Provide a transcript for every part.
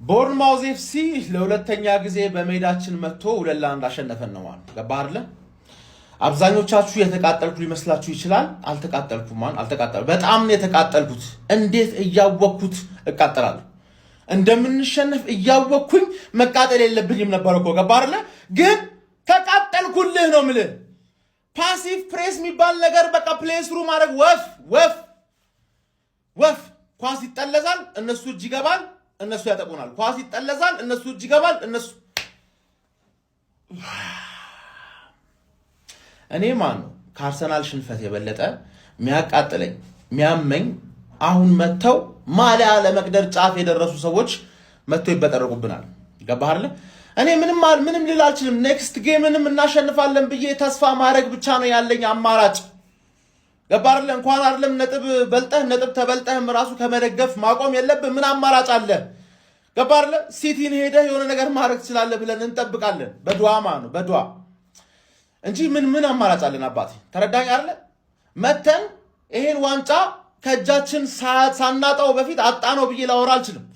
ቦርንማውዝ ኤፍሲ ለሁለተኛ ጊዜ በሜዳችን መጥቶ 2-1 አሸነፈን ነው ማለት። ገባህ አይደለ? አብዛኞቻችሁ የተቃጠልኩ ሊመስላችሁ ይችላል። አልተቃጠልኩም። ማን አልተቃጠልኩም። በጣም ነው የተቃጠልኩት። እንዴት እያወቅኩት እቃጠላለሁ? እንደምንሸነፍ እያወቅኩኝ መቃጠል የለብኝም ነበር እኮ፣ ገባህ አይደለ? ግን ተቃጠልኩልህ ነው የምልህ። Passive press የሚባል ነገር በቃ play through ማድረግ ወፍ ወፍ ወፍ። ኳስ ይጠለዛል፣ እነሱ እጅ ይገባል፣ እነሱ ያጠቁናል። ኳስ ይጠለዛል፣ እነሱ እጅ ይገባል፣ እነሱ። እኔ ማን ነው ከአርሰናል ሽንፈት የበለጠ የሚያቃጥለኝ የሚያመኝ፣ አሁን መጥተው ማሊያ ለመቅደድ ጫፍ የደረሱ ሰዎች መጥተው ይበጠረቁብናል። ገባህ አይደለ? እኔ ምንም ምንም ልል አልችልም። Next game ንም እናሸንፋለን ብዬ ተስፋ ማድረግ ብቻ ነው ያለኝ አማራጭ። ገባህ አይደለ? እንኳን አይደለም ነጥብ በልጠህ ነጥብ ተበልጠህም ራሱ ከመደገፍ ማቆም የለብህ። ምን አማራጭ አለ? ገባህ አይደለ? ሲቲን ሄደህ የሆነ ነገር ማድረግ ትችላለህ ብለን እንጠብቃለን። በዱዓ ነው፣ በዱዓ እንጂ ምን ምን አማራጭ አለን? አባቴ ተረዳኝ አይደለ? መተን ይሄን ዋንጫ ከእጃችን ሳናጣው በፊት አጣነው ብዬ ላወራ አልችልም።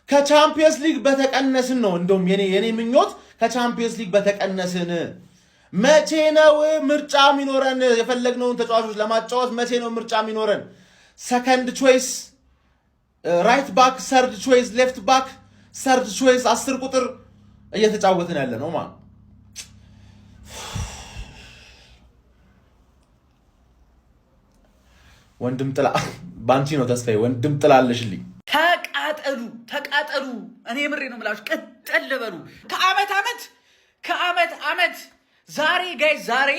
ከቻምፒየንስ ሊግ በተቀነስን ነው እንደውም የኔ ምኞት፣ ከቻምፒየንስ ሊግ በተቀነስን። መቼ ነው ምርጫ የሚኖረን? የፈለግነውን ተጫዋቾች ለማጫወት መቼ ነው ምርጫ የሚኖረን? Second choice right back፣ third choice left back፣ third choice 10 ቁጥር እየተጫወትን ያለ ነው ማለት። ወንድም ጥላ ባንቺ ነው ተስፋዬ። ወንድም ጥላ አለሽልኝ። ተቃጠሉ፣ ተቃጠሉ። እኔ ምሬ ነው የምላችሁ፣ ቅጥል በሉ። ከአመት አመት፣ ከአመት አመት። ዛሬ guys፣ ዛሬ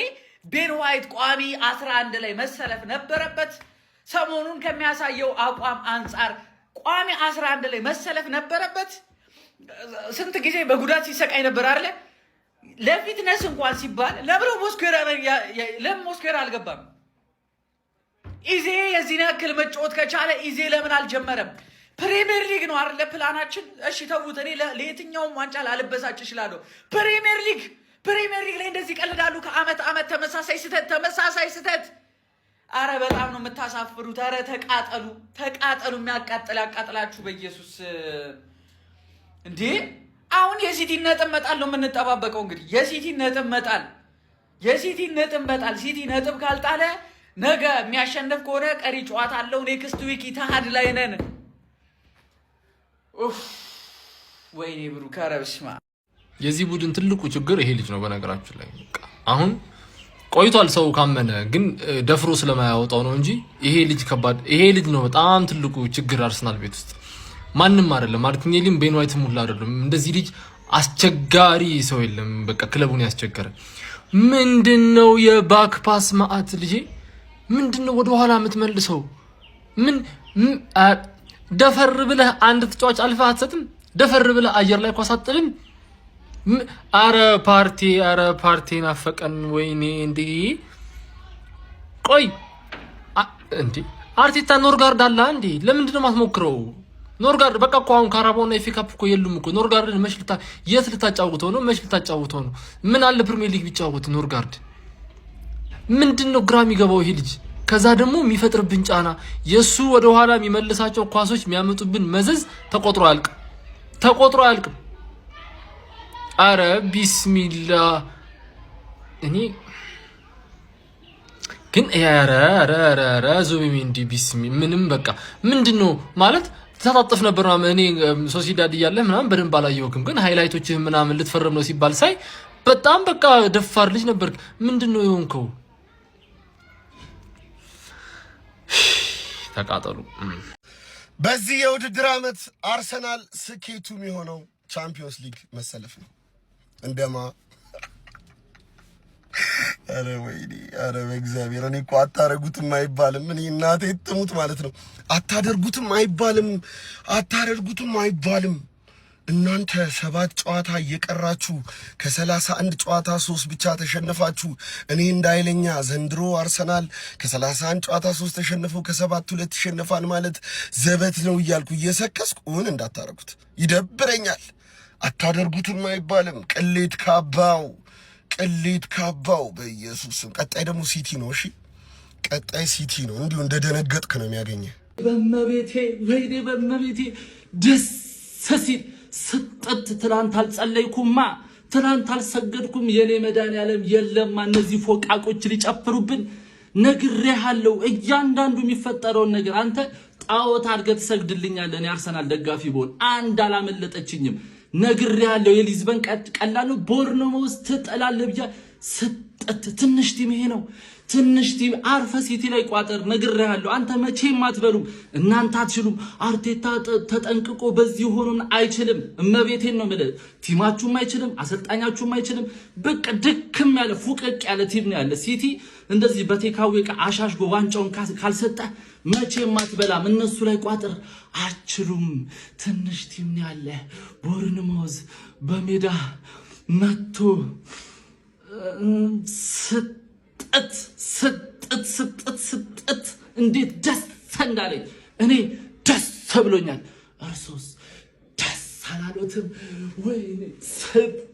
ቤን ዋይት ቋሚ 11 ላይ መሰለፍ ነበረበት። ሰሞኑን ከሚያሳየው አቋም አንጻር ቋሚ 11 ላይ መሰለፍ ነበረበት። ስንት ጊዜ በጉዳት ሲሰቃይ ነበር አይደለ? ለ fitness እንኳን ሲባል ለምን ሞስኬራ አልገባም? ኢዜ የዚህን ያክል መጫወት ከቻለ ኢዜ ለምን አልጀመረም? ፕሪሚየር ሊግ ነው አይደለ ፕላናችን? እሺ ተዉት። እኔ ለየትኛውም ዋንጫ ላልበሳጭ እችላለሁ። ፕሪሚየር ሊግ ላይ እንደዚህ ይቀልዳሉ። ከአመት አመት ተመሳሳይ ስህተት፣ ተመሳሳይ ስህተት። አረ በጣም ነው የምታሳፍሩት። አረ ተቃጠሉ፣ ተቃጠሉ። የሚያቃጥል ያቃጥላችሁ በኢየሱስ። እንዴ፣ አሁን የሲቲ ነጥብ መጣል ነው የምንጠባበቀው። እንግዲህ የሲቲ ነጥብ መጣል፣ የሲቲ ነጥብ መጣል። ሲቲ ነጥብ ካልጣለ፣ ነገ የሚያሸንፍ ከሆነ ቀሪ ጨዋታ አለው። Next week ኢትሃድ ላይ ነን። ኡፍ ወይኔ ብሩክ፣ ኧረ በስመ አብ። የዚህ ቡድን ትልቁ ችግር ይሄ ልጅ ነው። በነገራችን ላይ በቃ አሁን ቆይቷል ሰው ካመነ፣ ግን ደፍሮ ስለማያወጣው ነው እንጂ ይሄ ልጅ ከባድ፣ ይሄ ልጅ ነው በጣም ትልቁ ችግር አርሰናል ቤት ውስጥ፣ ማንም አይደለም። ማርቲኔሊም ቤን ዋይትም ሁላ አይደለም። እንደዚህ ልጅ አስቸጋሪ ሰው የለም። በቃ ክለቡን ያስቸገረ ምንድን ነው? የ back pass ማአት ልጄ፣ ምንድን ነው ወደኋላ የምትመልሰው? ምን ደፈር ብለህ አንድ ተጫዋች አልፈህ አትሰጥም? ደፈር ብለህ አየር ላይ ኳስ አትጥልም? አረ ፓርቲ፣ አረ ፓርቲ ናፈቀን። ወይኔ እንዴ፣ ቆይ እንዴ፣ አርቴታ ኖርጋርድ አለ እንዴ? ለምንድን ነው የማትሞክረው? ኖርጋርድ በቃ እኮ አሁን ካራባው እና ኤፍ ኤ ካፕ እኮ የሉም እኮ። ኖርጋርድን መች ልታ የት ልታጫውተው ነው? መች ልታጫውተው ነው? ምን አለ ፕሪሚየር ሊግ ቢጫወት ኖርጋርድ? ምንድን ነው ግራ የሚገባው ይሄ ልጅ። ከዛ ደግሞ የሚፈጥርብን ጫና፣ የእሱ ወደኋላ የሚመልሳቸው ኳሶች የሚያመጡብን መዘዝ ተቆጥሮ አያልቅም፣ ተቆጥሮ አያልቅም። አረ ቢስሚላ፣ እኔ ግን ኧረ ኧረ ኧረ ዙቢሜንዲ ቢስሚ ምንም በቃ ምንድን ነው ማለት ተታጠፍ ነበር ምናምን። እኔ ሶሲዳድ እያለህ ምናምን በደንብ አላየሁህም፣ ግን highlight ኦችህ ምናምን ልትፈርም ነው ሲባል ሳይ በጣም በቃ ደፋር ልጅ ነበርክ። ምንድን ነው የሆንከው? ተቃጠሉ። በዚህ የውድድር ዓመት አርሰናል ስኬቱ የሚሆነው ቻምፒዮንስ ሊግ መሰለፍ ነው። እንደማ ኧረ ወይኔ፣ ኧረ በእግዚአብሔር፣ እኔ እኮ አታረጉትም አይባልም። እኔ እናቴ ትሙት ማለት ነው። አታደርጉትም አይባልም። አታደርጉትም አይባልም። እናንተ ሰባት ጨዋታ እየቀራችሁ ከ31 ጨዋታ ሶስት ብቻ ተሸንፋችሁ፣ እኔ እንዳይለኛ ዘንድሮ አርሰናል ከ31 ጨዋታ ሶስት ተሸንፈው ከሰባት ሁለት ይሸነፋል ማለት ዘበት ነው እያልኩ እየሰከስኩ እውን እንዳታረጉት ይደብረኛል። አታደርጉትም አይባልም። ቅሌት ካባው፣ ቅሌት ካባው በኢየሱስም። ቀጣይ ደግሞ ሲቲ ነው። እሺ ቀጣይ ሲቲ ነው። እንዲሁ እንደደነገጥክ ነው የሚያገኘህ። በመቤቴ፣ ወይኔ በመቤቴ፣ ደስ ሲል ስጥት። ትላንት አልጸለይኩማ፣ ትላንት አልሰገድኩም። የኔ መድኃኒዓለም የለማ እነዚህ ፎቃቆች ሊጨፍሩብን ነግሬሃለሁ። እያንዳንዱ የሚፈጠረውን ነገር አንተ ጣዖት አድርገህ ትሰግድልኛለህ። እኔ አርሰናል ደጋፊ ብሆን አንድ አላመለጠችኝም። ነግሬሃለሁ። የሊዝበን ቀላል ነው። ቦርንማውዝ ትጠላለህ ብያ ስጥት። ትንሽ team ይሄ ነው። ትንሽ team አርፈ ሲቲ ላይ ቋጠር። ነግሬሃለሁ። አንተ መቼም አትበሉም፣ እናንተ አትችሉም። አርቴታ ተጠንቅቆ በዚህ ሆኖም አይችልም። እመቤቴን ነው የምልህ። Team ኣችሁም አይችልም፣ አሰልጣኛችሁም አይችልም። በቃ ድክም ያለ ፉቅቅ ያለ team ነው ያለ። ሲቲ እንደዚህ በ takeaway ዕቃ አሻሽጎ ዋንጫውን ካልሰጠ መቼም አትበላም። እነሱ ላይ ቋጥር፣ አችሉም። ትንሽ team ነው ያለ። ቦርንማውዝ በሜዳ መቶ ስጥት ስጥት ስጥት ስጥት። እንዴት ደስ እንዳለኝ! እኔ ደስ ብሎኛል። እርሶስ ደስ አላሎትም? ወይኔ ስጥት።